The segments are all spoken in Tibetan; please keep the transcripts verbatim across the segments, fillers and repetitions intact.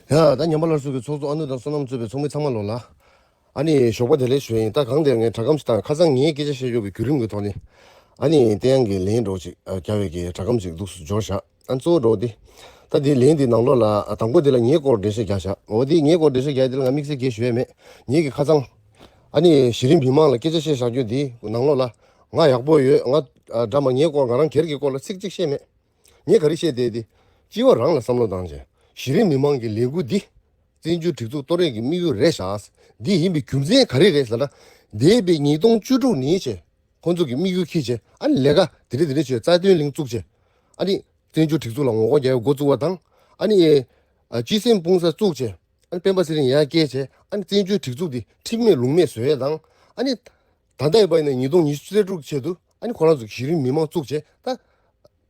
ཡ། ད་ཉམས་པ་སླར་གསོ་གི་ཚོགས་གཙོ་ཨ་ནུ་དང་བསོད་ནམས་གཙོས་པའི་ཚོགས་མི་ཚང་མ་ལོ་ལ། ཨ་ནི་ཞོགས་པ་བདེ་ལེགས་ཞུ་ཡིན། ད་གང་ལྟར་ངས་སྒྲ་སྒམ་ཞིག་བཏང་། ཁ་སང་ངའི་སྐད་ཆ་བཤད་ཕྱོགས་ཀྱི་བརྒྱུད་རིམ་གྱི་ཐོག་ནས། ཨ་ནི་དེ་ཡང་གི་ལན་འདྲ་ཅིག་ཨ་རྒྱག་པའི་གི་སྒྲ་སྒམ་ཞིག་འདུག་སུ་འབྱོར་བཞག་ཨ་གཙོ་བོ་འདྲ་བོ་དེ། ད་དེའི་ལན་དེ་ནང་ལོགས་ལ་ཨ་དང་པོ་དེ་ལ་ངའི་སྐོར་འགྲེལ་བཤད་རྒྱག་བཞག་འོ་དེ་ངའི་སྐོར་འགྲེལ་བཤད་རྒྱག་དེ་ལ་ང་དམིགས་བསལ་གྱིས་ཞུ་ཡས་མེད། ངེད་ཀྱི་ཁ་སང་། ཨ་ནི་གཞི་རིམ་མི་མང་ལ་སྐད་ཆ་བཤད་བཞག་རྒྱུ་དེ་ནང་ལོགས་ལ། ང་ཡག་པོ་ཡོད། ང་ཨ་འདྲ་མ་ངའི་སྐོར་ང་རང་སྒེར་གྱི་སྐོར་ལ་ཚིག་གཅིག་བཤད་མེད། ངས་ག་རེ་བཤད་བསྡད་དེ། སྤྱི་བ་རང་ལ་བསམ་བློ་བཏང་བྱས། གཞི་རིམ་མི་མང་གི་ལས་འགུལ་འདི། བཙན་བྱོལ་སྒྲིག་འཛུགས་གཏོར་ཡས་ཀྱི་དམིགས་ཡུལ་རེད་ཤག་འདི་ཡིན་པའི་རྒྱུ་མཚན་ག་རེ་རེད་ཟེར་ན། འདས་པའི་ཉིས་སྟོང་བཅུ་དྲུག་ནས་བྱས། ཁོང་ཚོ་གི་དམིགས་ཡུལ་འཁྱེར་བྱས། ཨ་ནི་ལས་ཀ་དེ་འདྲ་དེ་འདྲ་བྱས། རྩ་དོན་གླིང་བཙུགས་བྱས། ཨ་ནི་བཙན་བྱོལ་སྒྲིག་འཛུགས་ལ་ངོ་རྒོལ་རྒྱག་ཡས་འགོ་བཙུགས་པ་དང་། ཨ་ནི་ཨ་སྤྱི་སེམས་སྤུངས་ས་བཙུགས་བྱས། ཨ་ནི་སྤེན་པ་ཚེ་རིང་ཡར་བསྐྱལ་བྱས། ཨ་ནི་བཙན་བྱོལ་སྒྲིག་འཛུགས་འདི་ཁྲིམས་མེད་ལུགས་མེད་བཟོ་ཡས་དང་། ཨ་ནི་ད་ལྟ་ཡིན་པ་ཡིན་ན་ཉིས་སྟོང་ཉི་ཤུ་རྩ་དྲུག་ཆེད་དུ། ཨ་ནི་ཁོ་རང་ཚོ་གཞི་རིམ་མི་མང་བཙུགས་བྱས། ད་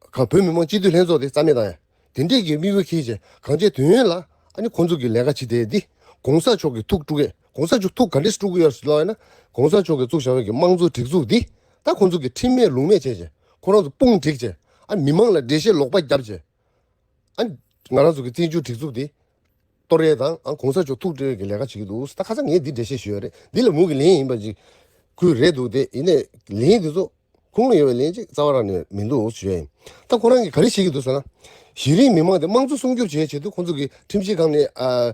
ག་བོད་མི་མང་སྤྱི་འཐུས་ལྷན་ཚོགས་དེ་རྩ་མེད་བཏང་ཡ། དེ་འདྲས་ཀྱི་དམིགས་ཡུལ་འཁྱེར་བྱས། གང་བྱས་དོན་ཡོད་ལ། ཨ་ནི་ཁོང་ཚོ་གི་ལས་ཀ་བྱེད་དེ་འདི། གོང་ས་མཆོག་གི་ཐུགས་དཀྲུག་གས། གོང་ས་མཆོག་ཐུགས་ག་འདྲས་དཀྲུག་གི་ཡོད་ལབ་ཡིན་ན། གོང་ས་མཆོག་གི་བཙུགས་བཞག་པའི་གི་དམངས་གཙོ་སྒྲིག་འཛུགས་འདི། ད་ཁོང་ཚོ་གི་ཁྲིམས་མེད་ལུགས་མེད་བྱས་བྱས། ཁོ་རང་ཚོ་དཔུང་བསྒྲིགས་བྱས། ཨ་ནི་མི་མང་ལ་འགྲེལ་བཤད་ལོག་པ་བརྒྱབ་བྱས། ཨ་ནི་ང་རང་ཚོ་གི་བཙན་བྱོལ་སྒྲིག་འཛུགས་འདི། གཏོར་ཡས་དང་། ཨ་གོང་ས་མཆོག་ཐུགས་དཀྲུག་གི་ལས་ཀ་བྱེད་ཀྱི་འདུག་ད་ཁ་སང་ངས་འདི་འགྲེལ་བཤད་ཞུས་ཡོད་རེད། འདི་ལ་མུ་གི་ལན་ཡིན་པ་ཅིག་ཁུལ་རེད་འདུག་དེ་ཡིན་ནའི་ལན་འདི་ཚོ་ཁུངས་ལ་ཡོད་པའི་ལན་ཅིག་རྩ་བ་རང་ནས་མི་འདུག་ཞུ་ཡ་ཡིན། ད་ཁོ་རང་གིས་ག་རེ་བཤད་ཀྱི་འདུག་ཟེར་ན། གཞི་རིམ་མི་མང་དེ་དམངས་གཙོ་སྲུང་སྐྱོབ་བྱེད་ཆེད་དུ་ཁོང་ཚོ་གི་ཁྲིམས་ཞིབ་ཁང་ནས། ཨ་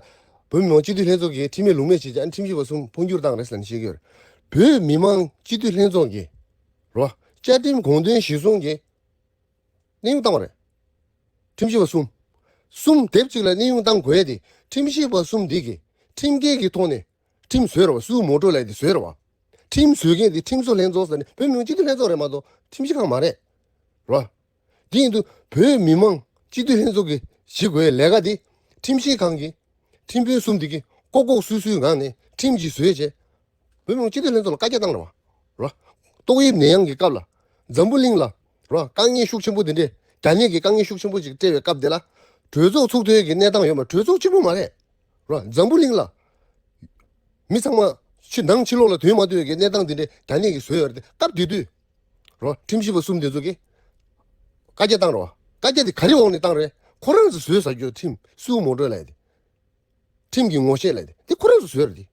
བོད་མི་མང་སྤྱི་འཐུས་ལྷན་ཚོགས་ཀྱིས་ཁྲིམས་མེད་ལུགས་མེད་བྱས་ཀྱང་ཁྲིམས་ཞིབ་པ་གསུམ་འཕོ་འགྱུར་བཏང་རེད་ཟེར་ནས་བཤད་ཀྱི་ཡོད་རེད། བོད་མི་མང་སྤྱི་འཐུས་ལྷན་ཚོགས་ཀྱིས་རོ། བཅའ་ཁྲིམས་དགོངས་དོན་གཞིར་བཟུང་གིས་གནས་དབྱུང་བཏང་བ་རེད། ཁྲིམས་ཞིབ་པ་གསུམ། གསུམ་སྡེབ་གཅིག་ལ་གནས་དབྱུང་བཏང་དགོས་ཡས་དེ། ཁྲིམས་ཞིབ་པ་གསུམ་འདི་གིས་ཁྲིམས་འགལ་གྱི་ཐོག་ནས་ཁྲིམས་བཟོས་རེད་བ། སུའུ་མོ་ཊོ་ལབ་ཡས་དེ་བཟོས་རེད་བ། ཁྲིམས་བཟོས་མཁན་དེ་ཁྲིམས་བཟོ་ལྷན་ཚོགས་ཟེར་ནས་བོད་མི་མང་སྤྱི་འཐུས་ལྷན་ཚོགས་རེད་མ་གཏོགས་ཁྲིམས་ཞིབ་ཁང་མ་རེད། རེད་བ། དེ་ཡིན་དུས་བོད་མི་མང་སྤྱི་འཐུས་ལྷན་ཚོགས་ཀྱིས་བྱེད་དགོས་ཡས་ལས་ཀ་དེ། ཁྲིམས་ཞིབ་ཁང་གིས་ཁྲིམས་དཔོན་གསུམ་དེ་གིས་ལྐོག་ལྐོག་སུད་སུད་ངང་ནས་ཁྲིམས་ཅིག་བཟོས་བྱས། བོད་མི་མང་སྤྱི་འཐུས་ལྷན་ཚོགས་ལ་བཀའ་རྒྱ་བཏང་རེད་བ། རོ། ཏོག་དབྱིབས་ནད་ཡམས་ཀྱི་སྐབས་ལ། འཛམ་བུ་གླིང་ལ། རོ། དཀའ་ངལ་ཤུགས་ཆེན་པོ་དེ་འདྲས། རྒྱ་ནད་ཀྱི་དཀའ་ངལ་ཤུགས་ཆེན་པོ་ཅིག་སྤྲད་པའི་སྐབས་དེ་ལ། གྲོས་ཚོགས་ཚུགས་ཐུབ་ཡས་ཀྱི་གནས་སྟངས་ཡོད་མ། གྲོས་ཚོགས་གཅིག་པུ་མ་རེད། རོ། འཛམ་བུ་གླིང་ལ། མི་ཚང་མ། ཕྱི་ནང་ཕྱི་ལོགས་ལ་སྡོད་མ་ཐུབ་ཡས་ཀྱི་གནས་སྟངས་དེ་འདྲས་རྒྱ་ནད་ཀྱིས་བཟོས་ཡོད་རེད་དེ། སྐབས་དེ་དུས། རོ། ཁྲིམས་ཞིབ་པ་གསུམ་དེ་ཚོ་གིས། བཀའ་རྒྱ་བཏང་རོ། བཀའ་རྒྱ་དེ་ག་རེ་འོག་ནས་བཏང་རེད། ཁོ་རང་ཚོ་བཟོས་ཟེར་རྒྱུ་ཁྲིམས་སུའུ་མོ་ཊོ་ལབ་ཡས་དེ། ཁྲིམས་ཀྱི་ངོ་ཤེས་ལབ་དེ། དེ་ཁོ་རང་ཚོ་བཟོས་རེད་དེ།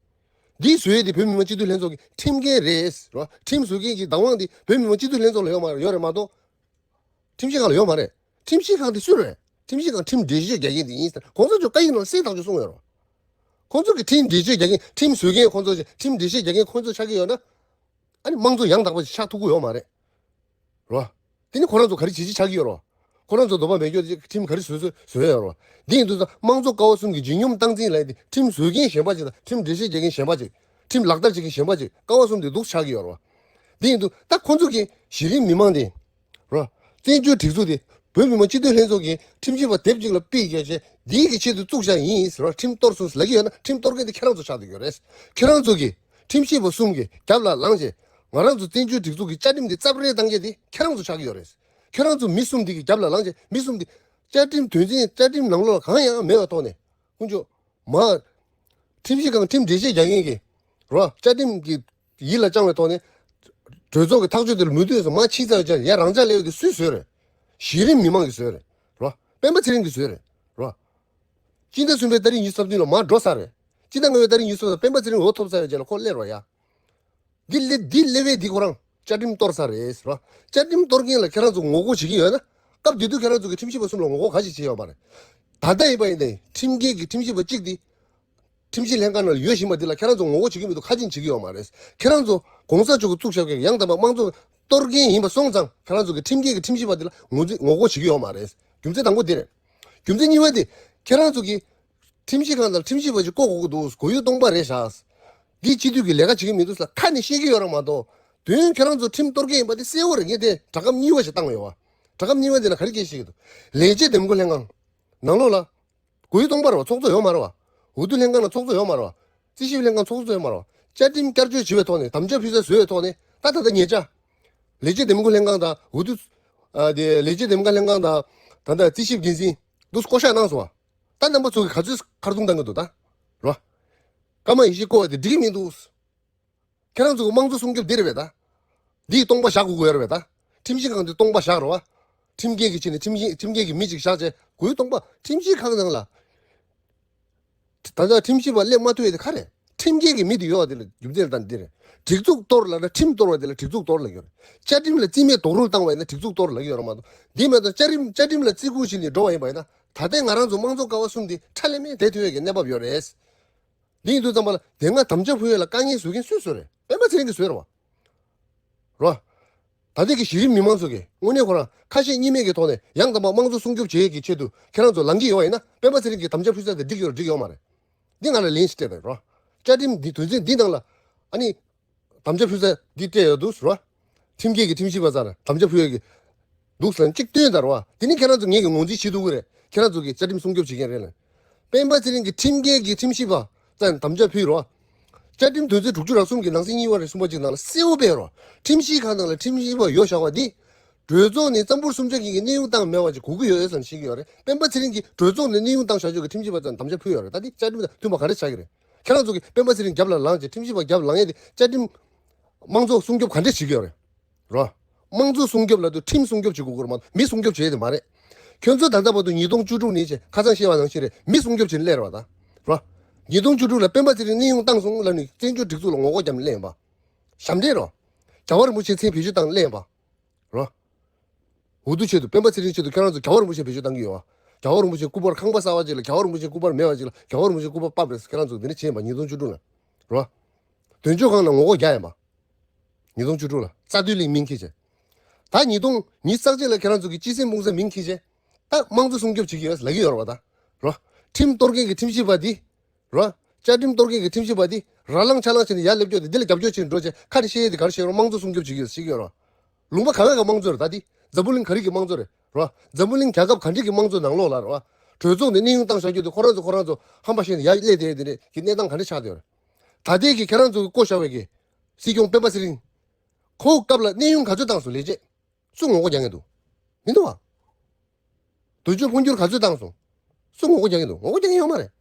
འདི་བཟོས་དེ་བོད་མི་མང་སྤྱི་འཐུས་ལྷན་ཚོགས་ཀྱི་ཁྲིམས་འགན་རེད། རོ། ཁྲིམས་བཟོ་མཁན་གྱི་བདག་དབང་དེ་བོད་མི་མང་སྤྱི་འཐུས་ལྷན་ཚོགས་ལ་ཡོད་མ་ཡོད་རེད་མ་གཏོགས། ཁྲིམས་ཞིབ་ཁང་ལ་ཡོད་མ་རེད། ཁྲིམས་ཞིབ་ཁང་དེ་སུ་རེད། ཁྲིམས་ཞིབ་ཁང་ཁྲིམས་འགྲེལ་བཤད་རྒྱག་མཁན་དེ་ཡིན་ཟེར་གོང་ས་མཆོག་བཀའ་ཡིག་ནང་གསལ་ཐག་ཆོད་གསུངས་ཡོད་རོ། ཁོང་ཚོ་གི་ཁྲིམས་འགྲེལ་བཤད་རྒྱག་མཁན། ཁྲིམས་བཟོ་མཁན་ཁོང་ཚོ་ཆགས། ཁྲིམས་འགྲེལ་བཤད་རྒྱག་མཁན་ཁོང་ཚོ་ཆགས་ཀྱི་ཡོད་ན། ཨ་ནི་དམངས་གཙོ་ཡང་དག་པ་ཞིག་ཆགས་ཐུབ་ཀྱི་ཡོད་མ་རེད། རོ། དེ་ནི་ཁོ་རང་ཚོ་ག་རེ་བྱེད་ཀྱི་ཆགས་ཀྱི་ཡོད་རོ། ཁོ་རང་ཚོ་འདོད་པ་མེད་སྐྱོ་ཅིག་ཁྲིམས་ག་རེ་བཟོས་བཟོས་བཟོས་ཡོད་རོ། འདི་ཡིན་དུས་ཙང་དམངས་གཙོ་ཀ་བ་གསུམ་གྱི་ལྗིད་སྙོམས་སྟངས་འཛིན་ལབ་ཡས་དེ། ཁྲིམས་བཟོ་མཁན་གཞན་པ་ཅིག་དང་ཁྲིམས་འགྲེལ་བཤད་རྒྱག་མཁན་གཞན་པ་ཅིག་ཁྲིམས་ལག་བསྟར་བྱེད་མཁན་གཞན་པ་ཅིག་ཀ་བ་གསུམ་དེ་འདུག་ཆགས་ཀྱི་ཡོད་རོ། དེ་ཡིན་དུས་ད་ཁོ་ཚོ་གི་གཞི་རིམ་མི་མང་དེ། རོ། བཙན་བྱོལ་སྒྲིག་འཛུགས་དེ། བོད་མི་མང་སྤྱི་འཐུས་ལྷན་ཚོགས་ཀྱིས་ཁྲིམས་ཞིབ་པ་སྡེབ་གཅིག་ལ་ཕུད་བྱས་བྱས། འདིའི་གི་ཆེད་དུ་བཙུགས་བཞག་ཡིན་ཟེར་བ། ཁྲིམས་གཏོར་སོང་ཟེར་ལབ་ཀྱི་ཡོད་ན། ཁྲིམས་གཏོར་མཁན་དེ་ཁྱེད་རང་ཚོ་ཆགས་བསྡད་ཡོད་རེད། ཁྱེད་རང་ཚོ་གིས་ཁྲིམས་ཞིབ་པ་གསུམ་གྱི་རྒྱབ་ལ་ལངས་བྱས། ང་རང་ཚོ་བཙན་བྱོལ་སྒྲིག་འཛུགས་ཀྱི་བཅའ་ཁྲིམས་དེ་རྩབ་རལ་བཏང་མཁན་དེ་ཁྱེད་རང་ཚོ་ཆགས་ཀྱི་ཡོད་རེད། ཁྱེད་རང་ཚོ་མི་གསུམ་དེ་གི་རྒྱབ་ལ་ལངས་བྱས། མི་གསུམ་དེ་བཅའ་ཁྲིམས་དོན་ཚན། བཅའ་ཁྲིམས་ནང་ལོགས་ལ་གང་ཡང་མེད་པའི་ཐོག་ནས། ཁོང་ཚོ། མ། ཁྲིམས་ཞིབ་ཁང་ཁྲིམས་འགྲེལ་བཤད་རྒྱག་མཁན་གྱི། རོ། བཅའ་ཁྲིམས་ཀྱི་ཡིད་ལ་བཅངས་པའི་ཐོག་ནས། གྲོས་ཚོགས་ཀྱི་ཐག་གཅོད་དེ་ལ་མོས་མཐུན་སོང་མ་ཕྱིན་ཚར་བྱས། ཡ་རང་འཇགས་སླེབས་ཡོད་དེ་སུས་བཟོས་རེད། གཞི་རིམ་མི་མང་གིས་བཟོས་རེད། རོ། སྤེན་པ་ཚེ་རིང་གིས་བཟོས་རེད། རོ། སྤྱི་ཟླ་གསུམ་པའི་ཏ་རིག་ཉི་ཤུ་རྩ་བདུན་ལ་མར་འགྲོ་ཚར་རེད། སྤྱི་ཟླ་ལྔ་པའི་ཏ་རིག་ཉི་ཤུ་རྩ་བདུན་ལ་སྤེན་པ་ཚེ་རིང་འོས་ཐོབ་ཚར་ཡོད་རྗེས་ལ་ཁོ་སླེབས་རོགས་ཡ། འདི་སླེབས། འདི་སླེབས་པའི་འདི་ཁོ་རང་བཅའ་ཁྲིམས་གཏོར་ས་རེད་ཟེར་བ། བཅའ་ཁྲིམས་གཏོར་མཁན་ལ་ཁྱེད་རང་ཚོ་ངོ་རྒོལ་བྱེད་ཀྱི་ཡོད་ན། སྐབས་དེ་དུས་ཁྱེད་རང་ཚོ་གི་ཁྲིམས་ཞིབ་པ་གསུམ་ལ་ངོ་རྒོལ་ག་ཞིག་བྱས་ཡོད་མ་རེད། ད་ལྟ་ཡིན་པ་ཡིན་ནའི་ཁྲིམས་འགལ་གྱི་ཁྲིམས་ཞིབ་པ་གཅིག་དེ། ཁྲིམས་ཞིབ་ལྷན་ཁང་ནང་ལ་ཡོད་བཞིན་པ་འདི་ལ་ཁྱེད་རང་ཚོ་ངོ་རྒོལ་བྱེད་ཀྱི་མི་འདུག་ཁ་ཆེམས་བྱེད་ཀྱི་ཡོད་མ་རེད། ཁྱེད་རང་ཚོ་གོང་ས་མཆོག་གིས་བཙུགས་བཞག་པའི་ཡང་དག་པ་དམངས་གཙོ་གཏོར་མཁན་ཡིན་པ་སོང་ཙང་། ཁྱེད་རང་ཚོ་གི་ཁྲིམས་འགལ་གྱི་ཁྲིམས་ཞིབ་པ་འདི་ལ་ངོ་རྒོལ་བྱེད་ཀྱི་ཡོད་མ་རེད། རྒྱུ་མཚན་དང་པོ་འདི་རེད། རྒྱུ་མཚན་གཉིས་པ་འདི། ཁྱེད་རང་ཚོ་གི་ཁྲིམས་ཞིབ་ཁང་དང་ཁྲིམས་ཞིབ་པ་ཅིག་བསྐོ་དགོས་ཀྱི་འདུག་གོ་ཡུལ་སྟོང་པ་རེད་ཤག་འདི་སྤྱི་འཐུས་ཀྱི་ལས་ཀ་བྱེད་ཀྱི་མི་འདུག་ཟེར་ཁ་ནས་བཤད་ཀྱི་ཡོད་རེད་མ་གཏོགས། དོན་ཁྱེད་རང་ཚོ་ཁྲིམས་གཏོར་མཁན་ཡིན་པ་དེ་གསལ་བོ་རེད། ངས་དེ་སྒྲ་སྒམ་གཉིས་པ་ཞིག་བཏང་ཡོད་བ། སྒྲ་སྒམ་གཉིས་པ་དེ་ལ་ག་རེ་སྐད་བཤད་ཀྱི་འདུག་ལས་བྱེད་འདེམས་བསྐོ་ལྷན་ཁང་། ནང་ལོགས་ལ། གོ་ཡུལ་སྟོང་པ་རེད་བ། ཚོགས་གཙོ་ཡོད་མ་རེད་བ། འོས་བསྡུ་ལྷན་ཁང་ལ་ཚོགས་གཙོ་ཡོད་མ་རེད་བ། རྩིས་ཞིབ་ལྷན་ཁང་ཚོགས་གཙོ་ཡོད་མ་རེད་བ། བཅའ་ཁྲིམས་བསྐྱར་བཅོས་བྱེད་པའི་ཐོག་ནས། དམ་བཅའ་ཕུལ་ས་བཟོས་པའི་ཐོག་ནས། ད་ད་ལྟ་ཉེ་ཆར། ལས་བྱེད་འདེམས་བསྐོ་ལྷན་ཁང་དང་འོས་བསྡུ། ཨ་དེ་ལས་བྱེད་འདེམས་བསྐོ་ལྷན་ཁང་དང་། ད་ལྟ་རྩིས་ཞིབ་འགན་འཛིན། འདུག་བསྐོ་བཞག་གནང་སོང་བ། ད་རྣམ་པ་ཚོ་གིས་ག་ཚོད་ཁ་རྡུང་བཏང་གི་འདུག་ད། རོ། ཀརྨ་ཡེ་ཤེས་བསྐོ་བ་དེ་འགྲིག་གི་མི་འདུག་ཁྱེད་རང་ཚོ་གི་དམངས་གཙོ་སྲུང་སྐྱོབ་འདི་རེད་པས་ད། འདི་སྟོང་པ་བཞག་དགོས་ཀྱི་ཡོད་རེད་པས་ད། ཁྲིམས་ཞིབ་ཁང་འདི་སྟོང་པ་བཞག་རོགས་བ། ཁྲིམས་འགལ་གྱི་ཆེད་ནས་ཁྲིམས་ཞིབ་ཁྲིམས་འགལ་གྱི་མི་ཅིག་བཞག་བྱས། གོ་ཡུལ་སྟོང་པ། ཁྲིམས་ཞིབ་ཁང་ནང་ལ། ད་ལྟ་ཁྲིམས་ཞིབ་པ་སླེབས་མ་ཐུབ་ཡས་དེ་ག་རེད། ཁྲིམས་འགལ་གྱི་མི་དེ་ཡོད་པ་དེ་ལ་རྒྱུ་མཚན་དང་འདི་རེད། སྒྲིག་འཛུགས་གཏོར་ལབ་ན་ཁྲིམས་གཏོར་བ་དེ་ལ་སྒྲིག་འཛུགས་གཏོར་ལབ་ཀྱི་ཡོད་རེད། བཅའ་ཁྲིམས་ལ་རྩིས་མེད་རྡོག་རོལ་བཏང་བ་ཡིན་ན་སྒྲིག་འཛུགས་གཏོར་ལབ་ཀྱི་ཡོད་རེད་མ་གཏོགས། འདི་མ་གཏོགས་བཅའ་ཁྲིམས་བཅའ་ཁྲིམས་ལ་བརྩི་བཀུར་བྱས་ནས་འགྲོ་བ་ཡིན་པ་ཡིན་ན། ད་ལྟའི་ང་རང་ཚོ་དམངས་གཙོ་ཀ་བ་གསུམ་འདི་ཁྲ་ལམ་མེར་བསྡད་ཐུབ་ཡས་ཀྱི་གནས་བབ་ཡོད་རེད། འདི་ཡིན་དུས་ཙམ་པ་ལ་དེ་སྔ་དམ་བཅའ་ཕུལ་ཡས་ལ་དཀའ་ངལ་བཟོ་མཁན་སུས་བཟོས་རེད། སྤེན་པ་ཚེ་རིང་གིས་བཟོས་རེད་བ། རོ། ད་ལྟའི་གི་གཞི་རིམ་མི་མང་ཚོ་གིས་དངོས་གནས་ཁོ་རང་ཁ་ཞེ་གཉིས་མེད་ཀྱི་ཐོག་ནས་ཡང་དང་པ་དམངས་གཙོ་སྲུང་སྐྱོབ་བྱེད་ཡས་ཀྱི་ཆེད་དུ་ཁྱེད་རང་ཚོ་ལངས་ཀྱི་ཡོད་པ་ཡིན་ན། སྤེན་པ་ཚེ་རིང་གིས་དམ་བཅའ་ཕུལ་ས་དེ་འགྲིག་ཡོད་རེད་འགྲིག་ཡོད་མ་རེད། འདི་ང་ལ་ལན་ཞིག་སྤྲད་པ་རེད་རོ། བཅའ་ཁྲིམས་འདི་དོན་ཚན་འདི་ནང་ལ་ཨ་ནི་དམ་བཅའ་ཕུལ་ས་འདི་སྤྲད་ཡོད་འདུག་རོ། ཁྲིམས་འགལ་གྱི་ཁྲིམས་ཞིབ་པ་ཚོར་དམ་བཅའ་ཕུལ་ཡས་ཀྱི་འདུག་ཟེར་ན་གཅིག་སྟོན་དང་རོ། དེ་ནི་ཁྱེད་རང་ཚོ་ངེད་ཀྱི་ངོས་འཛིན་བྱེད་ཐུབ་ཀྱི་རེད། ཁྱེད་རང་ཚོ་གིས་བཅའ་ཁྲིམས་སྲུང་སྐྱོབ་བྱེད་མཁན་རེད་ལ། སྤེན་པ་ཚེ་རིང་གིས་ཁྲིམས་འགལ་གྱི་ཁྲིམས་ཞིབ་པ་ཚོར་དམ་བཅའ་ཕུལ་རོ། བཅའ་ཁྲིམས་དོན་ཚན་དྲུག་ཅུ་རེ་གསུམ་གྱི་ནང་གསེས་གཉིས་པ་རེ་གསུམ་པ་གཅིག་ནང་ལ་གསལ་པོ་སྤེལ་རོ། ཁྲིམས་ཞིབ་ཁང་ནང་ལ་ཁྲིམས་ཞིབ་པ་ཡོད་བཞག་པ་འདི། གྲོས་ཚོགས་ནས་གཙང་པོར་སུམ་ཆ་གཉིས་ཀྱི་གནས་དབྱུང་བཏང་མེད་པ་ཅིག་དགོས་ཀྱི་ཡོད་ཟེར་ནས་བཤད་ཀྱི་ཡོད་རེད། སྤེན་པ་ཚེ་རིང་གིས་གྲོས་ཚོགས་ནས་གནས་དབྱུང་བཏང་བཞག་ཆོག་གི་ཁྲིམས་ཞིབ་པ་ཚོར་དམ་བཅའ་ཕུལ་ཡོད་རེད། ད་འདི་བཅའ་ཁྲིམས་དང་མཐུན་པ་ག་འདྲ་ཆགས་ཀྱི་རེད། ཁྱེད་རང་ཚོ་གིས་སྤེན་པ་ཚེ་རིང་རྒྱབ་ལ་ལངས་བྱས་ཁྲིམས་ཞིབ་པ་རྒྱབ་ལངས་ཡས་དེ་བཅའ་ཁྲིམས། དམངས་གཙོ་སྲུང་སྐྱོབ་ག་འདྲས་བྱེད་ཀྱི་ཡོད་རེད། རོ། དམངས་གཙོ་སྲུང་སྐྱོབ་ལབ་དུས་ཁྲིམས་སྲུང་སྐྱོབ་བྱེད་དགོས་ཀྱི་རེད་མ་གཏོགས་མི་སྲུང་སྐྱོབ་བྱེད་ཡས་དེ་མ་རེད། ཁྱོད་ཚོ་ད་ལྟ་བར་དུ་ཉིས་སྟོང་བཅུ་དྲུག་ནས་བྱས་ཁ་སང་བཤད་པ་ནང་བཞིན་རེད། མི་སྲུང་སྐྱོབ་བྱེད་ནས་སླེབས་རེད་བ་ད། རོ། ཉིས་སྟོང་བཅུ་དྲུག་ལ་སྤེན་པ་ཚེ་རིང་གནས་དབྱུང་བཏང་སོང་ལབ་ནས་བཙན་བྱོལ་སྒྲིག་འཛུགས་ལ་ངོ་རྒོལ་བརྒྱབ་ནས་སླེབས་ཡིན་པ། ཞབས་འདྲེན་རོ། རྒྱལ་བ་རིན་པོ་ཆེ་མཚན་བེད་སྤྱོད་བཏང་སླེབས་ཡིན་པ། རོ། འོས་བསྡུ་ཆེད་དུ་སྤེན་པ་ཚེ་རིང་ཆེད་དུ་ཁྱེད་རང་ཚོ་རྒྱལ་བ་རིན་པོ་ཆེ་བེད་སྤྱོད་བཏང་གི་ཡོད་བ། རྒྱལ་བ་རིན་པོ་ཆེ་སྐུ་པར་ཁང་པ་གསར་པ་ཅིག་ལ་རྒྱལ་བ་རིན་པོ་ཆེ་སྐུ་པར་མེད་པ་ཅིག་ལ་རྒྱལ་བ་རིན་པོ་ཆེ་སྐུ་པར་ཕབ་རེད། ཁྱེད་རང་ཚོ་འདི་འདྲ་བྱས་ཡིན་པ་ཉིས་སྟོང་བཅུ་དྲུག་ལ། རོ། དོན་གཅོད་ཁང་ལ་ངོ་རྒོལ་རྒྱག་ཡིན་པ། ཉིས་སྟོང་བཅུ་དྲུག་ལ་རྩ་དོན་གླིང་མིང་འཁྱེར་བྱས། ད་ཉིས་སྟོང་ཉི་ཤུ་རྩ་གཅིག་ལ་ཁྱེད་རང་ཚོ་གི་སྤྱི་སེམས་སྤུངས་ས་མིང་འཁྱེར་བྱས། ད་དམངས་གཙོ་སྲུང་སྐྱོབ་བྱེད་ཀྱི་ཡོད་ལབ་ཀྱི་ཡོད་རེད་བ་ད། རོ། ཁྲིམས་གཏོར་མཁན་གྱི་ཁྲིམས་ཞིབ་པ་འདི། རོ། བཅའ་ཁྲིམས་གཏོར་མཁན་གྱི་ཁྲིམས་ཞིབ་པ་འདི་ར་ལངས་ཆ་ལངས་བྱས་ནས་ཡར་སླེབས་ཀྱོག་དེ་འདི་ལ་རྒྱབ་སྐྱོར་བྱེད་འགྲོ་བྱས་ཁ་ནས་བཤད་ཡས་དེ་ག་རེ་བཤད་རོགས། དམངས་གཙོ་སྲུང་སྐྱོབ་བྱེད་ཀྱི་ཡོད་ཟེར་གྱི་ཡོད་རོ། ལུང་པ་ག་བ་གི་དམངས་གཙོ་རེད་ད་འདི། འཛམ་བུ་གླིང་ག་རེ་གི་དམངས་གཙོ་རེད་རོ། འཛམ་བུ་གླིང་རྒྱལ་ཁབ་ག་འདྲ་གི་དམངས་གཙོ་ནང་ལོགས་ལ་རོ། གྲོས་ཚོགས་ནས་གནས་དབྱུང་བཏང་བཞག་རྒྱུ་དེ་ཁོ་རང་ཚོ་ཁོ་རང་ཚོ་ཧམ་པ་བཤད་ནས་ཡར་སླེབས་བསྡད་ཡས་དེ་འདྲས་ཀྱི་གནས་སྟངས་ག་འདྲ་ཆགས་བསྡད་ཡོད་རེད། ད་ལྟའི་གི་ཁྱེད་རང་ཚོ་གི་བསྐོ་བཞག་པའི་གི་སྲིད་སྐྱོང་སྤེན་པ་ཚེ་རིང་། ཁོ་སྐབས་ལ་གནས་དབྱུང་ག་ཚོད་བཏང་སོང་ལས་བྱེད། སུ་ངོ་རྒོལ་རྒྱག་མཁན་འདུག་མི་འདུག་བ། དུས་ཚོད་འཕོ་འགྱུར་ག་ཚོད་བཏང་སོང་། སུ་ངོ་རྒོལ་རྒྱག་མཁན་འདུག་ངོ་རྒོལ་རྒྱག་མཁན་ཡོད་མ་རེད།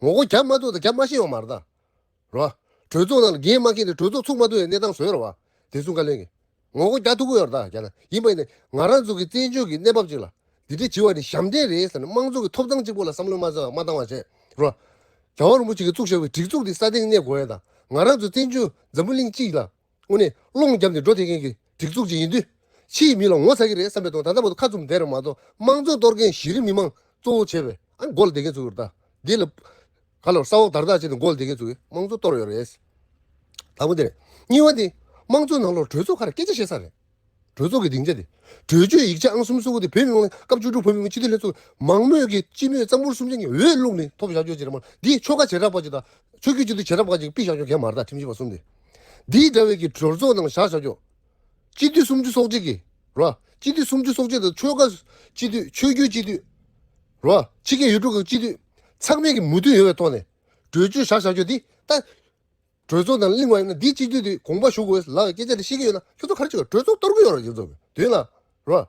ངོ་རྒོལ་རྒྱབ་མ་ཐུབ་དང་རྒྱབ་མ་ཤེས་ཡོད་མ་རེད་ད། རོ། གྲོས་ཚོགས་ནང་ལ་འགན་མ་འཁྱེར་ནས་གྲོས་ཚོགས་ཚུགས་མ་ཐུབ་པའི་གནས་སྟངས་བཟོས་རེད་བ། བདེ་སྲུང་བཀའ་བློན་གྱིས། ངོ་རྒོལ་རྒྱག་ཐུབ་ཀྱི་ཡོད་རེད་ད་རྒྱ་ནག་ཡིན་པ་ཡིན་ནའི་ང་རང་ཚོ་གི་བཙན་བྱོལ་གྱི་གནས་བབ་ཅིག་ལ། འདི་འདྲའི་བྱེད་པ་ནི་ཞབས་འདྲེན་རེད་ཟེར་ནས་དམངས་གཙོ་གི་ཐོབ་ཐང་གཅིག་པོ་ལ་བསམ་བློ་མ་བཏང་མ་བཏང་བ་བྱས། རོ། རྒྱལ་བ་རིན་པོ་ཆེ་གིས་བཙུགས་བཞག་པའི་སྒྲིག་འཛུགས་འདི་སྲ་བརྟན་གནས་དགོས་ཡ་དང་ང་རང་ཚོ་བཙན་བྱོལ་འཛམ་བུ་གླིང་སྤྱི་ལ། དངོས་གནས་སློང་བརྒྱབ་ནས་འགྲོ་བསྡད་མཁན་གྱི་སྒྲིག་འཛུགས་ཅིག་ཡིན་དུས། ཕྱིའི་མི་ལ་ངོ་ཚ་གི་རེད་བསམ་པའི་དོན་ད་ལྟ་བར་དུ་ཁ་བཙུམ་བསྡད་རེད་མ་གཏོགས་དམངས་གཙོ་གཏོར་མཁན་གཞི་རིམ་མི་མང་གཙོ་བོ་བྱས་པའི་ཨ་མགོ་ལ་བསྡད་མཁན་ཚོ་ཡོད་རེད་ད། འདི་ལ་ག་ལ་ས་འོག་དར་ཐག་བྱས་ནས་མགོ་ལ་བསྡད་མཁན་ཚོ་གིས་དམངས་གཙོ་གཏོར་ཡོད་རེད། དང་པོ་དེ་རེད། གཉིས་པ་དེ། དམངས་གཙོ་ནང་ལོགས་གྲོས་ཚོགས་ག་རེ་སྐད་ཆ་བཤད་ས་རེད། གྲོས་ཚོགས་ཀྱི་སྡིངས་ཆ་དེ། གྲོས་ཆོད་ཡིག་ཆ་ཨང་གསུམ་སོ་དགུ་དེ་བོད་མི་མང་སྐབས་བཅུ་དྲུག་བོད་མི་མང་སྤྱི་འཐུས་ལྷན་ཚོགས་མང་མོས་ཀྱི་སྤྱི་མོས་གཙང་པོར་སུམ་ཆ་གཉིས་འོས་བླུགས་ནས་ཐོབ་བཞག་ཆོག་ཅེས་རེད་མ་འདི་ཆོལ་ཁ་བྱེ་བྲག་པ་ཅིག་དང་ཆོས་བརྒྱུད་སྤྱི་འཐུས་བྱེ་བྲག་པ་ཅིག་ཕུད་བཞག་ཆོག་གས་མ་རེད་ད་ཁྲིམས་ཞིབ་པ་གསུམ་དེ། འདིའི་འདྲ་བའི་གི་གྲོས་ཚོགས་ནང་བཞག་བཞག་ཆོག་སྤྱི་འཐུས་སུམ་ཅུ་སོ་གཅིག་གི་རོ། སྤྱི་འཐུས་སུམ་ཅུ་སོ་གཅིག་དང་ཆོལ་ཁ་སྤྱི་འཐུས་ཆོས་བརྒྱུད་སྤྱི་འཐུས། རོ། ཕྱི་རྒྱལ་ཡུལ་གྲུ་ཁག་སྤྱི་འཐུས། ཚང་མས་ཀྱི་མོས་མཐུན་ཡོད་པའི་ཐོག་ནས། གྲོས་ཆོད་བཞག་བཞག་ཆོག་འདི་ད། གྲོས་ཚོགས་ནང་གླེང་བ་ཡིན་ན་འདིའི་སྤྱི་འཐུས་དེ་དགོངས་པ་ཞུ་དགོས་ལབ་པའི་སྐད་ཆ་དེ་བཤད་ཀྱི་ཡོད་ན་ཁྱོད་ཚོ་ག་རེ་བྱེད་དགོས་གྲོས་ཚོགས་གཏོར་གྱི་ཡོད་རེད་ཁྱོད་ཚོ་དོན་ལ་རོ།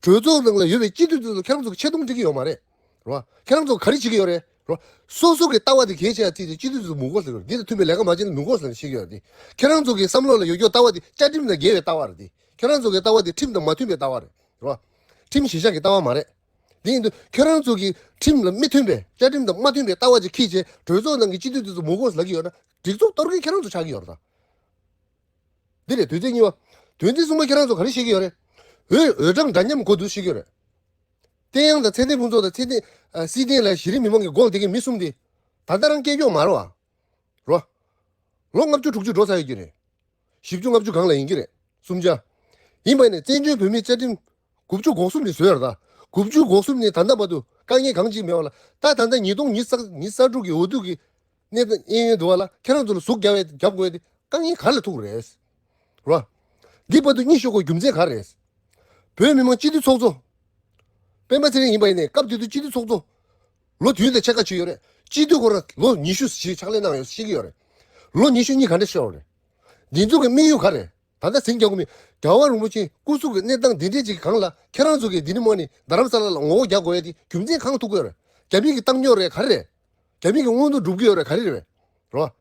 གྲོས་ཚོགས་ནང་ལ་ཡོད་པའི་སྤྱི་འཐུས་དེ་ཚོ་ཁྱེད་རང་ཚོ་གི་ཆེ་མཐོང་འགྲིག་གི་ཡོད་མ་རེད་རོ། ཁྱེད་རང་ཚོ་ག་རེ་བྱེད་ཀྱི་ཡོད་རེད་རོ། སོ་སོ་གི་ལྟ་བ་དེ་གལ་ཆེ་བ་བརྩིས་ཏེ་སྤྱི་འཐུས་དེ་ཚོ་མི་དགོས་ཟེར་གི་རེད། འདི་དང་མཐུན་པའི་ལས་ཀ་མ་བྱས་ན་མི་དགོས་ཟེར་ནས་བཤད་ཀྱི་ཡོད་རེད། ཁྱེད་རང་ཚོ་གི་བསམ་བློ་ལ་ཡོད་ཀྱོག་ལྟ་བ་དེ་བཅའ་ཁྲིམས་དང་འགལ་བའི་ལྟ་བ་རེད་དེ། ཁྱེད་རང་ཚོ་གི་ལྟ་བ་དེ་ཁྲིམས་དང་མ་མཐུན་པའི་ལྟ་བ་རེད་རོ། ཁྲིམས་གཞི་བཞག་གི་ལྟ་བ་མ་རེད། དེ་ཡིན་དུས་ཁྱེད་རང་ཚོ་གི་ཁྲིམས་ལ་མི་མཐུན་པའི་བཅའ་ཁྲིམས་དང་མ་མཐུན་པའི་ལྟ་བ་ཅིག་འཁྱེར་བྱས་གྲོས་ཚོགས་ནང་གི་སྤྱི་འཐུས་དེ་ཚོ་མི་དགོས་ལབ་ཀྱི་ཡོད་ན་སྒྲིག་འཛུགས་གཏོར་མཁན་ཁྱེད་རང་ཚོ་ཆགས་ཀྱི་ཡོད་རེད་ད། འདི་རེད་དོན་ཚན་གཉིས་པ། དོན་ཚན་གསུམ་པ་ཁྱེད་རང་ཚོ་ག་རེ་བཤད་ཀྱི་ཡོད་རེད། འོས་འོས་གྲངས་འདྲ་མཉམ་དགོས་འདུག་བཤད་ཀྱི་ཡོད་རེད། བསྟན་དབྱངས་དང་ཚེ་བརྟན་ཕུན་ཚོགས་དང་ཚེ་བརྟན་ཨ་སྲིད་བརྟན་ལ་གཞི་རིམ་མི་མང་གི་མགོ་ལ་བསྡད་མཁན་མི་གསུམ་དེ། ད་ལྟ་རང་སྐྱེས་མཆོག་མ་རེད་བ། རོ། ལོ་ལྔ་བཅུ་དྲུག་ཅུ་འགྲོ་ཚར་ཡོད་ཀྱི་རེད། བཞི་བཅུ་ལྔ་བཅུ་སྒང་ལ་ཡིན་གྱི་རེད། གསུམ་ཆ། ཡིན་པ་ནས་བཙན་བྱོལ་བོད་མིའི་བཅའ་ཁྲིམས་དགུ་བཅུ་གོ་གསུམ་ནས་བཟོས་ཡོད་རེད་ད། དགུ་བཅུ་གོ་གསུམ་ནས་ད་ལྟ་བར་དུ་དཀའ་ངལ་གང་ཅིག་མེད་པ་ལ་ད་ད་ལྟ་ཉིས་སྟོང་ཉི་ཤུ་རྩ་ཉི་ཤུ་རྩ་དྲུག་གི་འོས་བསྡུ་གི་གནས་སྟངས་གཡས་གཡོན་འདུག་བ་ལ་ཁྱེད་རང་ཚོ་ལ་ཟུག་རྒྱབ་ཡས་རྒྱབ་དགོས་ཡས་དེ་དཀའ་ངལ་ག་ལ་ཐུག་རེད། རོ། འདི་བར་དུ་གཉིད་ཤོར་དགོས་རྒྱུ་མཚན་ག་རེད། བོད་མི་མང་སྤྱི་འཐུས་ཚོགས་གཙོ། སྤེན་པ་ཚེ་རིང་ཡིན་པ་ཡིན་ནའི་སྐབས་དེ་དུས་སྤྱི་འཐུས་ཚོགས་གཙོ། ལོ་བདུན་དང་ཕྱེད་ཀ་བྱས་ཡོད་རེད། སྤྱི་འཐུས་ཁོ་རང་ལོ་ཉི་ཤུ་ཞིག་ཕྱག་ལས་གནང་ཡོད་ཤེས་ཀྱི་ཡོད་རེད། ལོ་ཉི་ཤུ་གཉིས་ག་འདྲ་ཤོར་བ་རེད། འདི་ཚོ་གི་དམིགས་ཡུལ་ག་རེད། ད་ལྟ་ཟིང་རྒྱག་གི་མི་རྒྱལ་བ་རིན་པོ་ཆེ་སྐུ་གཟུགས་ཀྱི་གནས་སྟངས་འདི་འདྲས་ཅིག་གི་སྒང་ལ་ཁྱེད་རང་ཚོ་གིས་འདི་ནི་མོ་ནི་རྡ་རམ་ས་ལ་ལ་ངོ་རྒོལ་རྒྱག་དགོས་ཡ་དེ་རྒྱུ་མཚན་གང་ཐུག་གི་ཡོད་རེད། རྒྱ་མི་གི་བཏང་ཉོ་རེད་ག་རེ་རེད། རྒྱ་མི་གི་མངོན་འདོད་སྒྲུབ་ཀྱི་ཡོད་རེད་ག་རེ་རེད། རོ།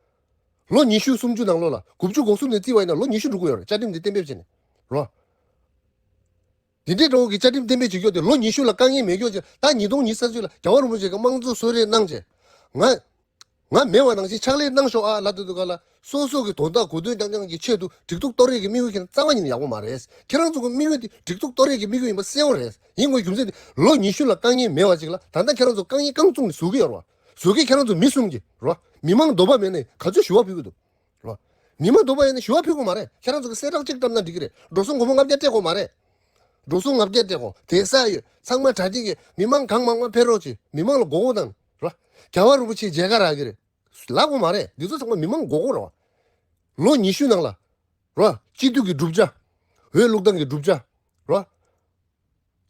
ལོ་ཉི་ཤུ་སུམ་ཅུ་ནང་ལོགས་ལ་དགུ་བཅུ་གོ་གསུམ་ནས་བརྩིས་པ་ཡིན་ན་ལོ་ཉི་ཤུ་འགྲོ་གི་ཡོད་རེད་བཅའ་ཁྲིམས་འདི་གཏན་འབེབས་བྱས་ནས། རོ། འདི་འདྲའི་འགྲོ་གི་བཅའ་ཁྲིམས་གཏན་འབེབས་བྱེད་རྒྱུ་དེ་ལོ་ཉི་ཤུ་ལ་དཀའ་ངལ་མེད་རྒྱུ་ཅིག་ད་ཉིས་སྟོང་ཉི་ཤུ་རྩ་གཅིག་ལ་རྒྱལ་བ་རིན་པོ་ཆེ་གི་དམངས་གཙོ་གསོལ་རས་གནང་བྱས། ང་ ང་མེད་པ་ནང་བཞིན་ཕྱག་ལས་གནང་ཤོག་ཨ་ལབ་དུས་དུས་ག་ལ། སོ་སོ་གི་དོན་དག་གོ་དོན་རྐྱང་རྐྱང་གི་ཆེད་དུ་སྒྲིག་འཛུགས་གཏོར་ཡས་ཀྱི་དམིགས་ཡུལ་ཁྱེད་རང་རྩ་བ་ཉིད་ནས་ཡག་པོ་མ་རེད། ཁྱེད་རང་ཚོ་གི་དམིགས་ཡུལ་དེ་སྒྲིག་འཛུགས་གཏོར་ཡས་ཀྱི་དམིགས་ཡུལ་ཡིན་པ་གསལ་པོ་རེད། ཡིན་དགོས་རྒྱུ་མཚན་དེ་ལོ་ཉི་ཤུ་ལ་དཀའ་ངལ་མེད་པ་ཅིག་ལ། ད་ལྟ་ཁྱེད་རང་ཚོ་དཀའ་ངལ་རྐང་བཙུགས་ནས་བཟོ་གི་ཡོད་རེད་བ། བཟོ་གི་ཁྱེད་རང་ཚོ་མི་གསུམ་གྱི་རེད་བ། མི་མང་འདོད་པ་མེད་ནས་ག་ཚོད་ཞུ་བ་ཕུལ་གི་འདུག་རེད་བ། མི་མང་འདོད་པ་ཡིན་ན་ཞུ་བ་ཕུལ་དགོས་མ་རེད། ཁྱེད་རང་ཚོ་གི་གསལ་བསྒྲགས་གཅིག་བཀྲམ་ན་འགྲིག་གི་རེད། འགྲོ་སོང་སྒོར་མོ་ལྔ་བརྒྱ་སྤྲད་དགོས་མ་རེད། འགྲོ་སོང་ལྔ་བརྒྱ་སྤྲད་དགོས། དེ་ས་ཡོད། ཚང་མ་གྲ་སྒྲིག་གི་མི་མང་གང་མང་མང་ཕེབས་རོགས་གྱིས། མི་མང་ལ་མགོ་སྐོར་དང་རེད་བ། རྒྱལ་བ་རིན་པོ་ཆེའི་མཇལ་ཁ་རག་གི་རེད། ལབ་དགོས་མ་རེད། འདི་ཚོ་ཚང་མ་མི་མང་མགོ་སྐོར་རེད་བ། ལོ་ཉི་ཤུ་ནང་ལ་རེད་བ། སྤྱི་འཐུས་ཀྱི་བསྒྲུབ་བྱ། འོས་བླུག་སྟངས་ཀྱི་བསྒྲུབ་བྱ་རེད་བ།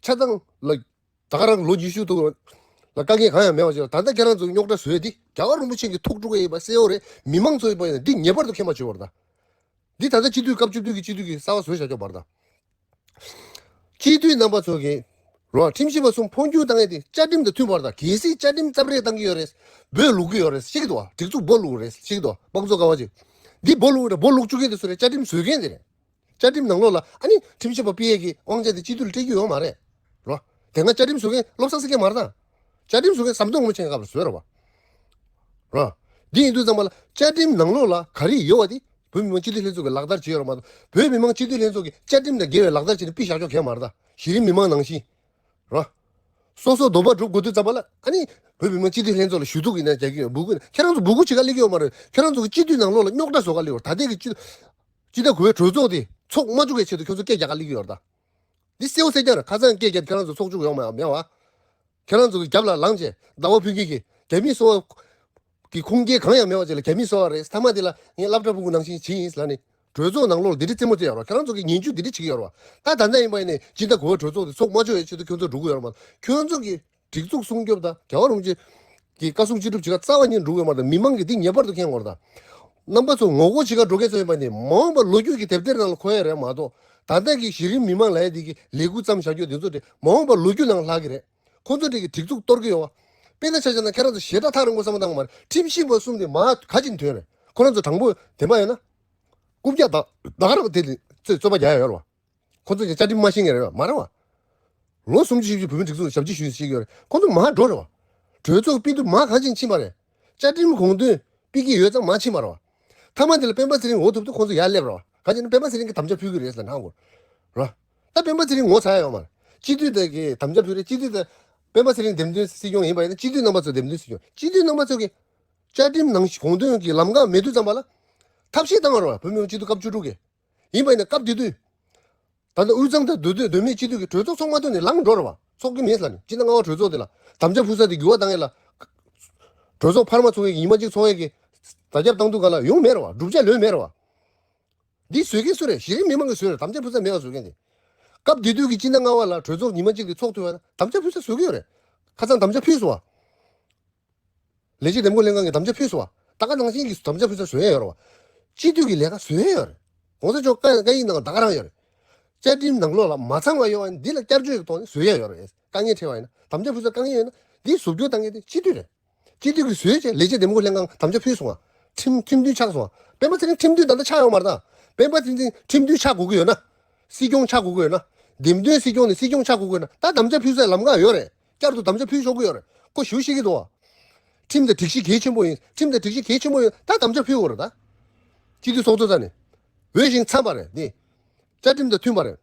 ཆ་ཚང་ལ་ད་ག་རང་ལོ་ཉི་ཤུ་ཐུག་ལ་དཀའ་ངལ་གང་ཡང་མེད་པ་ཅིག་ལ། ད་ལྟ་ཁྱེད་རང་ཚོ་རྙོག་དྲ་བཟོས་ཏེ་རྒྱལ་བ་རིན་པོ་ཆེ་གི་ཐུགས་དཀྲུག་གི་ཡིན་པ་གསལ་པོ་རེད། མི་མང་ཚོ་ཡིན་པ་ཡིན་ན་འདི་ངེས་པར་དུ་མཁྱེན་པ་བྱོས་པར་གདའ། འདི་ད་ལྟ་སྤྱི་འཐུས་སྐབས་བཅུ་བདུན་གྱི་སྤྱི་འཐུས་ཀྱི་གསར་པ་བཟོས་བཞག་ཆོག་པར་གདའ། སྤྱི་འཐུས་རྣམ་པ་ཚོ་གིས་རོ། ཁྲིམས་ཞིབ་པ་གསུམ་འཕོ་འགྱུར་བཏང་ཡས་དེ་བཅའ་ཁྲིམས་དང་མཐུན་པར་གདའ། གལ་སྲིད་བཅའ་ཁྲིམས་རྩབ་རེས་བཏང་གི་ཡོད་རེད། འབོད་ལུག་གི་ཡོད་རེད་ཤེས་ཀྱི་འདུག་བ། སྒྲིག་འཛུགས་འབོད་ལུག་རེད་ཤེས་ཀྱི་འདུག་བ། དམངས་གཙོ་ཀ་བ་ཅིག་འདི་འབོད་ལུག་རེད། འབོད་ལུག་བཅུག་མཁན་དེ་སུ་རེད། བཅའ་ཁྲིམས་བཟོས་མཁན་དེ་རེད། བཅའ་ཁྲིམས་ནང་ལོགས་ལ་ཨ་ནི་ཁྲིམས་ཞིབ་པ་ཕུད་ཡས་ཀྱི་དབང་ཆ་དེ་སྤྱི་འཐུས་ལ་སྤྲད་རྒྱུ་ཡོད་མ་རེད། རོ། དེ་སྔ་བཅའ་ཁྲིམས་བཟོ་མཁན་བློ་བཟང་སེང་གེ་མ་རེད་ད། བཅའ་ཁྲིམས་བཟོ་མཁན་ཟམ་གདོང་རིན་པོ་ཆེ་སྐབས་ལ་བཟོས་རེད་བ། རོ། འདི་ཡིན་དུས་ཙམ་པ་ལ་བཅའ་ཁྲིམས་ནང་ལོགས་ལ་ག་རེ་ཡོད་བ་དེ་བོད་མི་མང་སྤྱི་འཐུས་ལྷན་ཚོགས་ཀྱིས་ལག་བསྟར་བྱས་ཡོད་རེད་མ་གཏོགས། བོད་མི་མང་སྤྱི་འཐུས་ལྷན་ཚོགས་ཀྱིས་བཅའ་ཁྲིམས་དང་འགལ་བའི་ལག་བསྟར་བྱས་ནས་ཕུད་བཞག་ཆོག་མཁན་མ་རེད་ད། གཞི་རིམ་མི་མང་ནང་བཞིན། རོ། སོ་སོ་འདོད་པ་སྒྲུབ་དགོས་དུས་ཙམ་པ་ལ་ཨ་ནི་བོད་མི་མང་སྤྱི་འཐུས་ལྷན་ཚོགས་ལ་ཞུ་གཏུག་ཡིན་ན་རྒྱག་གི་ཡོད། འབོད་སྐུལ་ཁྱེད་རང་ཚོ་འབོད་སྐུལ་བྱེད་ག་སླེབས་ཀྱི་ཡོད་མ་རེད། ཁྱེད་རང་ཚོ་གི་སྤྱི་འཐུས་ནང་ལོགས་ལ་རྙོག་དྲ་བཟོ་ག་སླེབས་ཡོད་རེད། ད་ལྟའི་གི་སྤྱི་སྤྱི་ཟླ་དགུ་པའི་གྲོས་ཚོགས་དེ་ཚོགས་མ་བཅུག་པའི་ཆེད་དུ་ཁྱོད་ཚོ་སྐད་རྒྱག་ག་སླེབས་ཀྱི་ཡོད་རེད་ད། འདི་གསལ་པོ་གསལ་རྐྱང་རེད། ཁ་སང་སྐད་རྒྱབ་ཁྱེད་རང་ཚོ་ཚོགས་བཅུག་ཡོང་མ་མེད་བ། ཁྱེད་རང་ཚོ་གི་རྒྱབ་ལ་ལངས་བྱས་ཟླ་བ་ཕུན་སྐྱིད་ཀྱིས་རྒྱ་མིའི་སོ་པ་གི་ཁུངས་སྐྱེལ་གང་ཡང་མེད་པ་ཅིག་ལ་རྒྱ་མིའི་སོ་པ་རེད། མཐའ་མ་དེ་ལ་ངས་སློབ་གྲྭ་ཕྲུ་གུ་ནང་བཞིན་བྱེད་ཡིན་ལབ་ནས་གྲོས་ཚོགས་ནང་ལོགས་འདི་འདྲ་རྩེད་མོ་རྩེ་ཡོད་རེད་བ། ཁྱེད་རང་ཚོ་གི་ངན་ཇུས་འདི་འདྲ་བྱེད་ཀྱི་ཡོད་རེད་བ། ད་ད་ལྟ་ཡིན་པ་ཡིན་ནས་སྤྱི་ཟླ་དགུ་པའི་གྲོས་ཚོགས་དེ་ཚོགས་མ་ཆོག་ཡའི་ཆེད་དུ་ཁྱོད་ཚོ་འགྲོ་གི་ཡོད་རེད་མ་གཏོགས། ཁྱོད་ཚོ་གི་སྒྲིག་འཛུགས་སྲུང་སྐྱོབ་དང་རྒྱལ་བ་རིན་པོ་ཆེ་གི་བཀའ་གསུང་ཅི་སྒྲུབ་བྱེད་ག་རྩ་བ་ཉིད་འགྲོ་གི་ཡོད་མ་རེད། མི་མང་གིས་འདི་ངེས་པར་དུ་མཁྱེན་དགོས་རེད་ད། རྣམ་པ་ཚོ་ངོ་རྒོལ་བྱེད་ག་འགྲོ་མཁན་ཚོ་ཡིན་པ་ནི་མ་འོངས་པ་ལོ་རྒྱུས་ཀྱི་དེབ་ཐེར་ནང་ལ་འཁོད་ཡ་རེད་མ་གཏོགས། ད་ལྟ་གི་གཞི་རིམ་མི་མང་ལབ་ཡ་འདི་གི་ལས་འགུལ་བརྩམས་བཞག་རྒྱུ་འདི་ཚོ་དེ་མ་འོངས་པ་ལོ་རྒྱུས་ནང་ལྷག་གི་རེད། ཁོང་ཚོ་དེ་གི་སྒྲིག་འཛུགས་གཏོར་གི་ཡོད་བ། དཔེར་ན་ཆ་བཞག་ན་ཁྱེད་རང་ཚོ་ཞེ་དྲག་ཐག་རིང་པོ་བསམ་བློ་བཏང་གི་མ་རེད། ཁྲིམས་ཞིབ་པ་གསུམ་དེ་མ་ག་ཅིག་ཐོན་རེད། ཁོ་རང་ཚོ་དྲང་པོ་བདེན་པ་ཡོད་ན། རྐུབ་བཀྱག་ད་ད་ག་རང་དེ་ཚོས་རྩོད་པ་རྒྱག་ཡ་ཡོད་རེད་བ། ཁོ་ཚོ་ཀྱང་བཅའ་ཁྲིམས་མ་ཤེས་མཁན་རེད་བ། མ་རེད་བ། ལོ་སུམ་ཅུ་བཞི་བཅུ་བོད་མིའི་སྒྲིག་འཛུགས་ཞབས་ཕྱི་ཞུས་ཤེས་ཀྱི་ཡོད་རེད། ཁོ་ཚོ་མར་འགྲོ་རེད་བ། གྲོས་ཚོགས་ཕུད་དུས་མར་གང་ཅིག་ཕྱིན་པ་རེད། བཅའ་ཁྲིམས་དགོངས་དོན་ཕུད་ཀྱི་ཡོད་ཙང་མར་ཕྱིན་པ་རེད་བ། མཐའ་མ་དེ་ལ་སྤེན་པ་ཚེ་རིང་འོས་ཐོབ་དུས་ཁོ་ཚོ་ཡར་སླེབས་རེད་བ། གང་ཅི་ན་སྤེན་པ་ཚེ་རིང་གིས་དམ་བཅའ་ཕུལ་གྱི་རེད་ཟེར་ནས་ཧ་གོ་རེད་བ། ད་སྤེན་པ་ཚེ་རིང་ངོ་ཚ་ཡ་ཡོད་མ་རེད། སྤྱི་འཐུས་དེ་གིས་དམ་བཅའ་ཕུལ་རེད། སྤྱི་འཐུས་དེ་སྤེན་པ་ཚེ་རིང་འདེམས་ཐོན་སྲིད་སྐྱོང་ཡིན་པ་ཡིན་ན་སྤྱི་འཐུས་རྣམ་པ་ཚོ་འདེམས་ཐོན་སྲིད་སྐྱོང་། སྤྱི་འཐུས་རྣམ་པ་ཚོ་གིས་བཅའ་ཁྲིམས་ནང་བཞིན་དགོངས་དོན་གྱི་ལམ་ཁ་མེད་དུས་ཙམ་པ་ལ་ཐབས་ཤེས་བཏང་བ་རེད་བ། བོད་མི་མང་སྤྱི་འཐུས་སྐབས་བཅུ་དྲུག་གིས། ཡིན་པ་ཡིན་ན་སྐབས་དེ་དུས། ད་ལྟ་དབུས་གཙང་དང་མདོ་སྟོད་མདོ་སྨད་སྤྱི་འཐུས་ཀྱི་གྲོས་ཚོགས་ཚོགས་མ་ཐུབ་ནས་ལངས་འགྲོ་རེད་བ། ཚོགས་ཀྱི་མེད་ཟེར་ནས་སྤྱི་ཟླ་ལྔ་པ་གྲོས་ཚོགས་དེ་ལ་དམ་བཅའ་ཕུལ་ས་དེ་འགྱུར་བ་བཏང་ཡས་ལ། གྲོས་ཚོགས་འཕར་མ་ཚོགས་ཡས་ཀྱི་ཉི་མ་གཅིག་ཚོགས་ཡས་ཀྱི་བརྡ་ཁྱབ་བཏང་དུས་ག་ལ་ཡོང་མེད་རེད་བ། བསྒྲུབ་བྱ་ལོན་མེད་རེད་བ། འདི་བཟོས་མཁན་སུ་རེད། གཞི་རིམ་མི་མང་གིས་བཟོས་རེད། དམ་བཅའ་ཕུལ་ས་མེད་པ་བཟོས་མཁན་དེ། སྐབས་དེ་དུས་ཀྱི་སྤྱི་ཟླ་ལྔ་པ་ལ་གྲོས་ཚོགས་ཉི་མ་གཅིག་དེ་ཚོགས་ཐུབ་ཡ་ན་དམ་བཅའ་ཕུལ་ས་བཟོ་གི་ཡོད་རེད། ཁ་སང་དམ་བཅའ་ཕུལ་སོང་བ། ལས་བྱེད་འདེམས་བསྐོ་ལྷན་ཁང་གིས་དམ་བཅའ་ཕུལ་སོང་བ། ད་ག་ནང་བཞིན་གྱི་དམ་བཅའ་ཕུལ་ས་བཟོས་ཡ་ཡོད་རེད་བ། སྤྱི་འཐུས་ཀྱི་ལས་ཀ་བཟོས་ཡ་ཡོད་རེད། ༸གོང་ས་མཆོག་བཀའ་བཀའ་ཡིག་ནང་ད་ག་རང་ཡོད་རེད། བཅའ་ཁྲིམས་ནང་ལོགས་ལ་མ་ཚང་བ་ཡོད་པ་ཡིན་ན་འདི་ལ་བསྐྱར་བཅོས་ཀྱི་ཐོག་ནས་བཟོས་ཡ་ཡོད་རེད། དཀའ་ངལ་འཕྲད་པ་ཡིན་ན་དམ་བཅའ་ཕུལ་ས་དཀའ་ངལ་ཡོད་ན་འདི་བཟོ་བཅོས་བཏང་མཁན་དེ་སྤྱི་འཐུས་རེད། སྤྱི་འཐུས་ཀྱིས་བཟོས་བྱས་ལས་བྱེད་འདེམས་བསྐོ་ལྷན་ཁང་དམ་བཅའ་ཕུལ་སོང་བ། ཁྲིམས་ཁྲིམས་མཐུན་ཆགས་སོང་བ། སྤེན་པ་ཚེ་རིང་ཁྲིམས་མཐུན་ད་ལྟ་ཆགས་ཡོད་མ་རེད་ད། སྤེན་པ་ཚེ་རིང་ཁྲིམས་མཐུན་ཆགས་དགོས་ཀྱི་ཡོད་ན། སྲིད་སྐྱོང་ཆགས་དགོས་ཀྱི་ཡོད་ན། འདེམས་ཐོན་སྲིད་སྐྱོང་ནས་སྲིད་སྐྱོང་ཆགས་དགོས་ཀྱི་ཡོད་ན་ད་དམ་བཅའ་ཕུལ་སའི་ལམ་ཁ་ཡོད་རེད། བསྐྱར་དུ་དམ་བཅའ་ཕུལ་ཆོག་གི་ཡོད་རེད། ཁོ་ཞུ་ཤེས་ཀྱི་འདུག་བ། ཁྲིམས་དང་སྒྲིག་གཞི་གལ་ཆེན་པོ་ཡིན། ཁྲིམས་དང་སྒྲིག་གཞི་གལ་ཆེན་པོ་ཡིན་ད་དམ་བཅའ་ཕུལ་དགོས་རེད་ད། སྤྱི་འཐུས་ཚོགས་གཙོ་རྩ་ནས། འོས་ཤིང་འཚམས་པ་རེད་འདི། བཅའ་ཁྲིམས་དང་མཐུན་པ་རེད།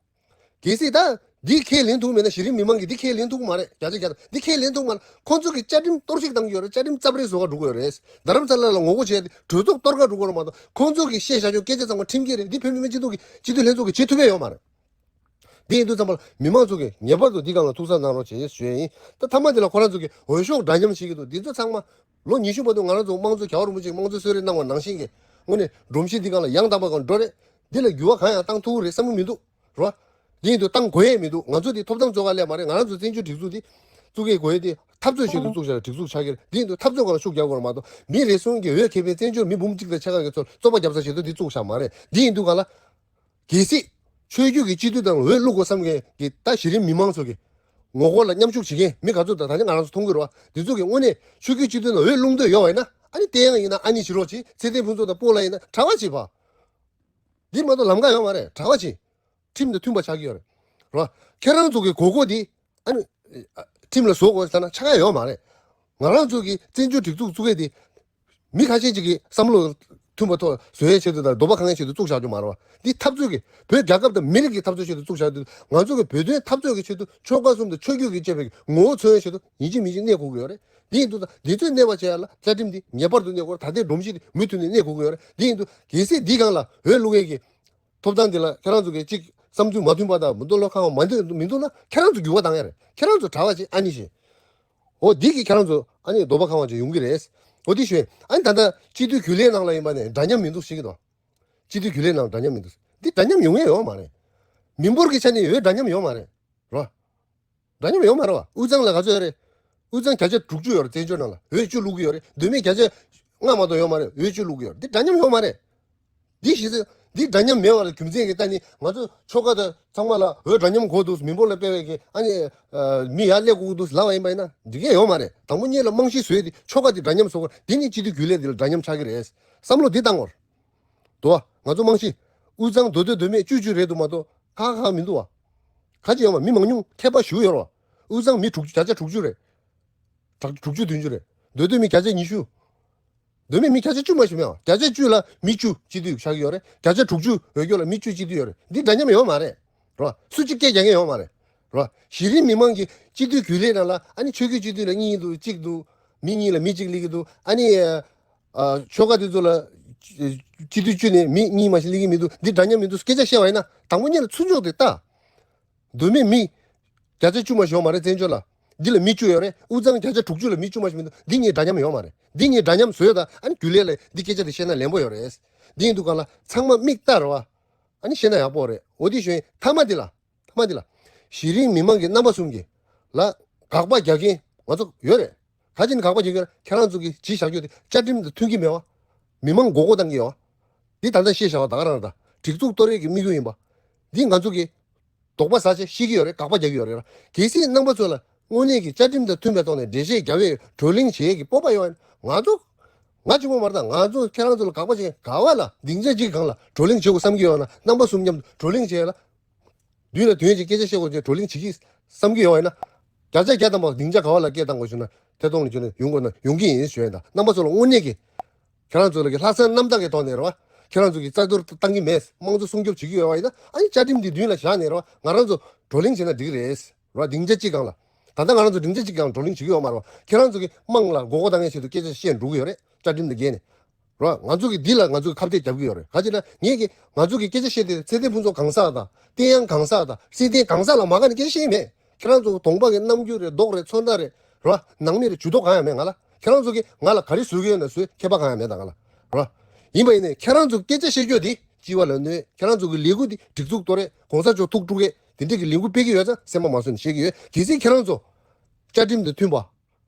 གལ་སྲིད་ད། འདི་ཁས་ལེན་ཐུབ་མེད་ན་གཞི་རིམ་མི་མང་གིས་འདི་ཁས་ལེན་ཐུབ་ཀྱི་མ་རེད། བརྒྱ་ཆ་བརྒྱ་དང་འདི་ཁས་ལེན་ཐུབ་མ་རེད། ཁོང་ཚོ་གིས་བཅའ་ཁྲིམས་གཏོར་བཤིག་བཏང་གི་ཡོད་རེད། བཅའ་ཁྲིམས་རྩབ་རལ་བཟོ་ག་འགྲོ་གི་ཡོད་རེད། རྡ་རམ་ས་ལ་ལ་ངོ་རྒོལ་བྱས་ཏེ་གྲོས་ཚོགས་གཏོར་ག་འགྲོ་གི་ཡོད་རེད་མ་གཏོགས་ཁོང་ཚོ་གིས་བཤད་བཞག་ཆོག་སྐད་ཆ་ཚང་མ་ཁྲིམས་འགལ་རེད། འདི་བོད་མི་མང་སྤྱི་འཐུས་ཀྱི་སྤྱི་འཐུས་ལྷན་ཚོགས་ཀྱིས་བྱེད་ཐུབ་ཡ་ཡོད་མ་རེད། འདི་ཡིན་དུས་ཙམ་པ་ལ་མི་མང་ཚོ་གིས་ངེས་པར་དུ་འདི་སྒང་ལ་ཐུགས་གཟབ་གནང་རོགས་བྱེད་ཞུ་ཡ་ཡིན། ད་མཐའ་མ་འདི་ལ་ཁོ་རང་ཚོ་གིས་འོས་ཤོག་འདྲ་མཉམ་བྱེད་ཀྱི་འདུག་འདི་ཚོ་ཚང་མ་ལོ་ཉི་ཤུ་བར་དུ་ང་རང་ཚོ་དམངས་གཙོ་རྒྱལ་བ་རིན་པོ་ཆེས་དམངས་གཙོའི་གསོལ་རས་གནང་བ་ནང་བཞིན་གྱི་དངོས་གནས་སྒྲོམ་གཞི་འདི་སྒང་ལ་ཡང་དག་པ་སྒང་འགྲོ་རེད། འདི་ལ་འགྱུར་བ་གང་ཡང་བཏང་ཐུབ་ཀྱི་རེད་བསམ་གྱི་མི་འདུག་རོ། འདི་ཡིན་དུས་བཏང་དགོས་ཡས་མི་འདུག་ང་ཚོ་འདི་ཐོབ་ཐང་རྩོད་ག་སླེབས་མ་རེད། ང་རང་ཚོ་བཙན་བྱོལ་སྒྲིག་འཛུགས་འདི་བཙུགས་ཡས་དགོས་ཡས་འདི་འཐབ་རྩོད་ཆེད་དུ་བཙུགས་བཞག་པའི་སྒྲིག་འཛུགས་ཆགས་ཀྱི་རེད། འདི་ཡིན་དུས་འཐབ་རྩོད་སྒང་ལ་ཤུགས་རྒྱག་དགོས་རེད་མ་གཏོགས་མི་རེ་ཟུང་གི་འོས་ཁེ་ཕན་བཙན་བྱོལ་མི་འབུམ་གཅིག་དང་ཕྱེད་ཀ་གི་ཚོར་རྩོད་པ་རྒྱབ་ས་ཆེད་དུ་འདི་བཙུགས་བཞག་མ་རེད། འདི་ཡིན་དུས་ག་ལ། གལ་སྲིད། ཆོས་བརྒྱུད་ཀྱི་སྤྱི་འཐུས་དང་འོས་བླུག་དགོས་བསམ་མཁན་གྱི་ད་གཞི་རིམ་མི་མང་ཚོ་གི་ངོ་རྒོལ་ལ་མཉམ་ཞུགས་བྱེད་མཁན་མི་ག་ཚོད་དང་ད་ནི་ང་རང་ཚོ་མཐོང་གི་རེད་བ། འདི་ཚོ་གི་དངོས་གནས་ཆོས་བརྒྱུད་སྤྱི་འཐུས་དང་འོས་བླུག་འདོད་ཡོད་པ་ཡིན་ན་ཨ་ནི་བསྟན་དབྱངས་ཡིན་ན་ཨ་ནི་བྱེད་རོགས་བྱེད། ཚེ་བརྟན་ཕུན་ཚོགས་དང་སྤོ་ལགས་ཡིན་ན་གྲྭ་པ་བྱེད་པ། འདི་མ་གཏོགས་ལམ་ཁ་ཡོད་མ་རེད། གྲྭ་པ་བྱེད། ཁྲིམས་དང་མཐུན་པ་ཆགས་ཀྱི་ཡོད་རེད། རེད་བ། ཁྱེད་རང་ཚོ་གི་དགོས་མཁོ་འདི་ཨ་ནི་ཁྲིམས་ལ་བཟོ་དགོས་ཟེར་ན་ཆགས་ཡ་ཡོད་མ་རེད། ང་རང་ཚོ་གི་བཙན་བྱོལ་སྒྲིག་འཛུགས་བཙུགས་མཁན་འདི། མི་ཁ་ཤས་ཅིག་གིས་བསམ་བློ་མཐུན་པ་ཐོག་བཟོ་ཡའི་ཆེད་དུ་དང་འདོད་པ་ཁེངས་ཡའི་ཆེད་དུ་བཙུགས་བཞག་རྒྱུ་མ་རེད་བ། འདི་འཐབ་རྩོད་ཀྱི་བོད་རྒྱལ་ཁབ་དང་མི་རིགས་ཀྱི་འཐབ་རྩོད་ཆེད་དུ་བཙུགས་བཞག་དུས། ང་ཚོ་གི་བོད་དོན་འཐབ་རྩོད་ཀྱི་ཆེད་དུ་ཆོལ་ཁ་གསུམ་དང་ཆོས་བརྒྱུད་ཀྱི་བཅས་པའི་ངོ་བོ་མཚོན་ཡའི་ཆེད་དུ་ཡིན་གཅིག་མིན་གཅིག་གནས་དགོས་ཀྱི་ཡོད་རེད། འདི་ཡིན་དུས་ད་འདི་ཚོས་གནས་པ་བྱས་ཡ་ལ་བཅའ་ཁྲིམས་འདི་ངེས་པར་དུ་གནས་དགོས་རེད། ད་ལྟའི་སྒྲོམ་གཞི་འདི་མུ་མཐུད་ནས་གནས་དགོས་ཀྱི་ཡོད་རེད། འདི་ཡིན་དུས་གལ་སྲིད་འདི་སྒང་ལ་འོས་བླུག་མཁན་གྱི་ཐོབ་ཐང་འདི་ལ་ཁྱེད་རང་ཚོ་གི་གཅིག་བསམ་ཚུལ་མ་མཐུན་པ་དང་མི་འདོད་བློ་ཁེངས་པ་མ་འདོད་མི་འདུག་ན། ཁྱེད་རང་ཚོ་འགྱུར་བ་བཏང་ཡ་རེད། ཁྱེད་རང་ཚོ་གྲྭ་པ་ཅིག་ཨ་ནི་ཞེས། འོ་འདི་གིས་ཁྱེད་རང་ཚོ་ཨ་ནི་འདོད་པ་ཁེངས་པ་ཅིག་ཡོང་གི་རེད། འོ་འདི་ཞུས། ཨ་ནི་ད་ལྟ་སྤྱི་འཐུས་རྒྱུན་ལས་ནང་ལ་ཡིན་པ་ནས་འདྲ་མཉམ་མི་འདུག་ཞིག་གི་དོ། སྤྱི་འཐུས་རྒྱུན་ལས་ནང་འདྲ་མཉམ་མི་འདུག། འདི་འདྲ་མཉམ་ཡོང་ཡས་ཡོད་མ་རེད། མི་འབོར་གྱི་ཆ་ནས་འོས་འདྲ་མཉམ་ཡོད་མ་རེད། རོ། འདྲ་མཉམ་ཡོད་མ་རེད་བ། དབུས་གཙང་ལ་ག་ཚོད་ཡོད་རེད། དབུས་གཙང་བརྒྱ་ཆ་དྲུག་ཅུ་ཡོད་རེད། བཙན་བྱོལ་ནང་ལ་འོས་བཅུ་བླུག་གི་ཡོད་རེད། མདོ་སྨད་བརྒྱ་ཆ་ལྔ་མ་གཏོགས་ཡོད་མ་རེད། འོས་བཅུ་བླུག་གི་ཡོད་རེད། འདི་འདྲ་མཉམ་ཡོད་མ་རེད། འདི་གཞི་རྩ་འདི་འདྲ་མཉམ་མེད་པ་ལ་རྒྱུ་མཚན་གྱིས་ད་ནི་ང་ཚོ་ཆོལ་ཁ་དང་ཚང་མ་ལ་འོས་འདྲ་མཉམ་དགོས་འདུག། མི་འབོར་ལ་དཔེ་བའི་གི་ཨ་ནི་མི་ཡར་སླེབས་དགོས་འདུག་ལབ་པ་ཡིན་པ་ཡིན་ན་འགྲིག་གི་ཡོད་མ་རེད། དང་པོ་ཉིད་ལ་རྨང་གཞི་བཟོས་ཏེ་ཆོལ་ཁ་འདི་འདྲ་མཉམ་བཟོ་དགོས། འདི་ནི་སྤྱི་འཐུས་རྒྱུན་ལས་འདི་ལ་འདྲ་མཉམ་ཆགས་ཀྱི་རེད། བསམ་བློ་འདི་བཏང་དགོས། དོ། ང་ཚོ་རྨང་གཞི། དབུས་གཙང་མདོ་སྟོད་མདོ་སྨད་བཅུ་བཅུ་རེད་འདུག་མ་གཏོགས་ཁག་ཁག་མི་འདུག་བ། ག་ཅི་ཡོད་མ། མི་མང་ཉུང་ཁྱད་པར་ཞུ་ཡོད་རོ། དབུས་གཙང་མི་དྲུག་བརྒྱ་ཆ་དྲུག་ཅུ་རེད། དྲུག་དྲུག་ཅུ་བདུན་ཅུ་རེད། མདོ་སྟོད་མི་བརྒྱ་ཆ་ཉི་ཤུ། མདོ་སྨད་མི་བརྒྱ་ཆ་བཅུ་མ་ཞིག་མེད་བ། བརྒྱ་ཆ་བཅུ་ལ་མི་བཅུ་སྤྱི་འཐུས་ཆགས་ཀྱི་ཡོད་རེད། བརྒྱ་ཆ་དྲུག་ཅུ་འོས་སྐྱོར་ལ་མི་བཅུ་སྤྱི་འཐུས་ཡོད་རེད། འདི་འདྲ་མཉམ་ཡོད་མ་རེད། རོ། སུ་གཅིག་སྐད་རྒྱག་མཁན་ཡོད་མ་རེད། རོ། གཞི་རིམ་མི་མང་གི་སྤྱི་འཐུས་རྒྱུན་ལས་ནང་ལ་ཨ་ནི་ཆོས་བརྒྱུད་སྤྱི་འཐུས་ལ་གཉིས་འདུག་གཅིག་འདུག། མི་གཉིས་ལ་མི་གཅིག་སླེབས་ཀྱི་འདུག། ཨ་ནི། ཨ། ཆོལ་ཁ་དེ་ཚོ་ལ་སྤྱི་འཐུས་བཅུ་ནས་མི་གཉིས་མ་ཞིག་སླེབས་ཀྱི་མི་འདུག། འདི་འདྲ་མཉམ་མི་འདུག་སྐད་ཆ་བཤད་པ་ཡིན་ན། དང་པོ་ཉིད་ལ་ཚུར་ཕྱོགས་དེ་ལྟ། མདོ་སྨད་མི་བརྒྱ་ཆ་བཅུ་མ་ཞིག་ཡོད་མ་རེད། བཙན་བྱོལ་ལ། འདི་ལ་མི་བཅུ་ཡོད་རེད། དབུས་གཙང་བརྒྱ་ཆ་དྲུག་ཅུ་ལ་མི་བཅུ་མ་ཞིག་མི་འདུག། འདི་གཉིས་འདྲ་མཉམ་ཡོད་མ་རེད། འདི་གཉིས་འདྲ་མཉམ་བཟོས་དང་ཨ་ནི་རྒྱུན་ལས་ལ་འདི་སྐད་ཆ་དེ་བཤད་ན་ལན་པོ་ཡོད་རེད། འདི་ཡིན་དུས་གང་ལ་ཚང་མ་མིག་ལྟ་རེད་བ། ཨ་ནི་བཤད་ན་ཡག་པོ་རེད། འོ་དེ་ཞུ་ཡིན། མཐའ་མ་དེ་ལ། མ་འདི་ལ། གཞི་རིམ་མི་མང་གི་རྣམ་པ་གསུམ་གྱི་ལ་དགག་པ་རྒྱག་མཁན་ང་ཚོ་ཡོད་རེད། ག་ཅི་ནས་དགག་པ་རྒྱག་གི་ཡོད་རེད། ཁྱེད་རང་ཚོ་གིས་བྱས་བཞག་རྒྱུ་དེ་བཅའ་ཁྲིམས་དང་མཐུན་གྱི་མེད་བ། མི་མང་མགོ་སྐོར་བཏང་གི་ཡོད་བ། འདི་ད་ལྟ་བཤད་བཞག་པ་ད་ག་རང་རེད། ད་སྒྲིག་འཛུགས་གཏོར་ཡས་ཀྱི་དམིགས་ཡུལ་ཡིན་པ། འདི་ང་ཚོ་གིས་དོགས་པ་ཟ་བྱས་བཤད་ཀྱི་ཡོད་རེད། དགག་པ་རྒྱག་གི་ཡོད་རེད། གལ་སྲིད་རྣམ་པ་ཚོ་ལ་དངོས་གནས་ཀྱི་བཅའ་ཁྲིམས་དང་མཐུན་པའི་ཐོག་ནས་འགྲེལ་བཤད་རྒྱག་པའི་བགྲོ་གླེང་བྱེད་ཡས་ཀྱི་སྤོབས་པ་ཡོད་ན། ང་ཚོ་ང་གཅིག་པོ་མ་རེད། ད་ང་ཚོ་ཁྱེད་རང་ཚོ་ལ་དགག་པ་བྱེད་ག་བ་ལ་སྡིངས་ཆ་གཅིག་སྒང་ལ་བགྲོ་གླེང་བྱེད་དགོས་བསམ་གྱི་ཡོད་ན། རྣམ་པ་གསུམ་མཉམ་དུ་བགྲོ་གླེང་བྱེད་ཡས་ལ། མདུན་ལ་དོན་གྱི་སྐད་ཆ་བཤད་དགོས་ཀྱི་བགྲོ་གླེང་བྱེད་ཀྱི་བསམ་གྱི་ཡོད་ན། བརྒྱ་ཆ་བརྒྱ་ཐམ་པ་སྡིངས་ཆ་ག་བ་ལ་སྐད་བཏང་དགོས་བྱུང་ན་ཐད་གཏོང་ལ་བྱུང་ན་ཡོང་དགོས་ན་ཡོང་གི་ཡིན་ཞུ་ཡ་ཡིན། ད་རྣམ་པ་ཚོ་ལ་དངོས་གནས་ཀྱི་ཁྱེད་རང་ཚོ་ལ་གི་ལྷག་བསམ་རྣམ་དག་གི་ཐོག་ནས་རེད་བ། ཁྱེད་རང་ཚོ་གི་རྩ་གཏོར་བཏང་གི་མེད། དམངས་གཙོ་སྲུང་སྐྱོབ་བྱེད་ཀྱི་ཡོད་བ་ཡིན་ན། ཨ་ནི་བཅའ་ཁྲིམས་འདི་མདུན་ལ་བཞག་ནས་རེད་བ། ང་རང་ཚོ་བགྲོ་གླེང་བྱས་ན་འགྲིག་རེད་བ། སྡིངས་ཆ་གཅིག་སྒང་ལ། ད་ལྟ་ང་རང་ཚོ་སྡིངས་ཆ་གཅིག་སྒང་བགྲོ་གླེང་བྱེད་ཀྱི་ཡོད་མ་རེད་བ། ཁྱེད་རང་ཚོ་གི་དམངས་ལ་མགོ་སྐོར་བཏང་ཡའི་ཆེད་དུ་སྐད་ཆ་བཤད་འགྲོ་གི་ཡོད་རེད། བཅའ་ཁྲིམས་དང་འགལ་ནས། རོ། ང་ཚོ་གིས་འདི་ལ་ང་ཚོ་གི་ཁ་གཏད་རྒྱབ་ཀྱི་ཡོད་རེད། ག་ཅི་ན་ངེད་ཀྱིས་ང་ཚོ་གི་སྐད་ཆ་བཤད་དེ་ཚེ་བརྟན་ཕུན་ཚོགས་གང་ཟག་དང་བསྟན་དབྱངས་གང་ཟག་དང་སྲིད་བརྟན་གང་ཟག་ལ་མ་དགའ་ནས་སྐད་ཆ་བཤད་ཀྱི་མེད། ཁྱེད་རང་ཚོ་གདོང་པ་གི་རྣམ་འགྱུར་རེད། མདོག་རེད། ཚོན་མདངས་རེད། རོ། ནང་མི་རེད། ཇུས་གཏོགས་གང་ཡང་མེད་ང་ལ། ཁྱེད་རང་ཚོ་གིས་ང་ལ་ག་རེ་བཟོ་གི་ཡོད་ན་བཟོས། ཁྱད་པར་གང་ཡང་མེད་ད་ང་ལ། རོ། ཡིན་པ་ཡིན་ནའི་ཁྱེད་རང་ཚོ་སྐད་ཆ་བཤད་རྒྱུ་དེ་སྤྱི་པ་ལ་གནོད། ཁྱེད་རང་ཚོ་གི་ལས་འགུལ་དེ་སྒྲིག་འཛུགས་གཏོར་རེད། གོང་ས་མཆོག་ཐུགས་དཀྲུག་གེ་དེ་འདྲས་ཀྱི་ལས་འགུལ་སྤེལ་གྱི་ཡོད་ཙང་སེམས་པ་མ་བཟོད་ནས་བཤད་ཀྱི་ཡོད། གལ་སྲིད་ཁྱེད་རང་ཚོ་བཅའ་ཁྲིམས་དང་མཐུན་པ།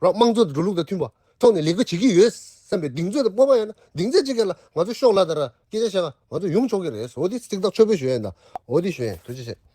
རོ། དམངས་གཙོ་དང་འགྲོ་ལུགས་དང་མཐུན་པ་ཐོག་ནས་ལས་ཀ་བྱེད་ཀྱི་ཡོད་བསམ་པའི་གདེང་ཚོད་དང་སྤོབས་པ་ཡོད་ན། སྡིངས་ཆ་གཅིག་སྒང་ལ་ང་ཚོ་ཤོག་ལ་དང་ར་སྐད་ཆ་བཤད་ག་ང་ཚོ་ཡོང་ཆོག་གི་རེད། འོ་དེ་ཚིག་ཐག་ཆོད་པོ་ཞུ་ཡ་ཡིན་ད། འོ་དེ་ཞུ་ཡ་ཡིན། ཐུགས་རྗེ་ཆེ།